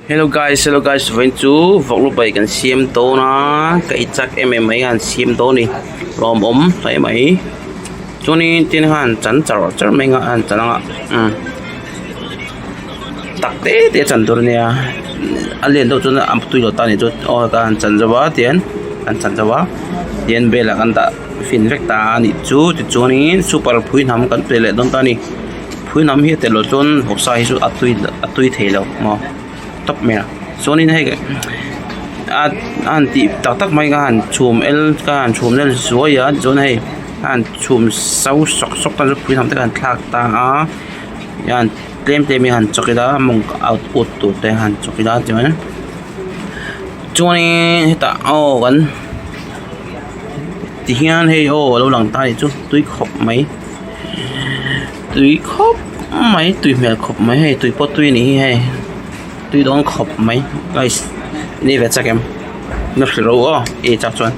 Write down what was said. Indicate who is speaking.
Speaker 1: Hello guys hello guys vawiin chu vawk lu bai kan siam dawn a ka ei chak em em mai a an siam dawn a ni lawmawm hle mai chuanin tin khan chan char char mai ang a an chan ang a umm tak te te a chan tur a nia a lian deuh chuan a tui lo ta a nih chu aw ka han chan zo a tihian an chan zo a tihian velah kan dah fin vek ta a nih chu tichuanin super phui hnam kan pe leh dawn ta a ni. Phui hnam hi a telh loh chuan vawksa hi chu a tui a tui thei lo maw tawp mai a chuanin hei a a han tih tak tak mai kha a han chhum el ka han chhum nel zuai a tichuan hei a han chhum so sawk sawk ta chu phui hnam te kha an thlak ta a hian tlem tlem in han chawk ila mawng out tur te han chawk ila tichuan chuanin hetah aw kan tihian hei aw a lo lang ta a nih chu tui khawp mai. Tui khawp mai tui hmel khawp mai hei tui pawh tui a nih hi hei tui dawn khawp mai guys ni ve chak em na hrilh ro aw ei chak chuan.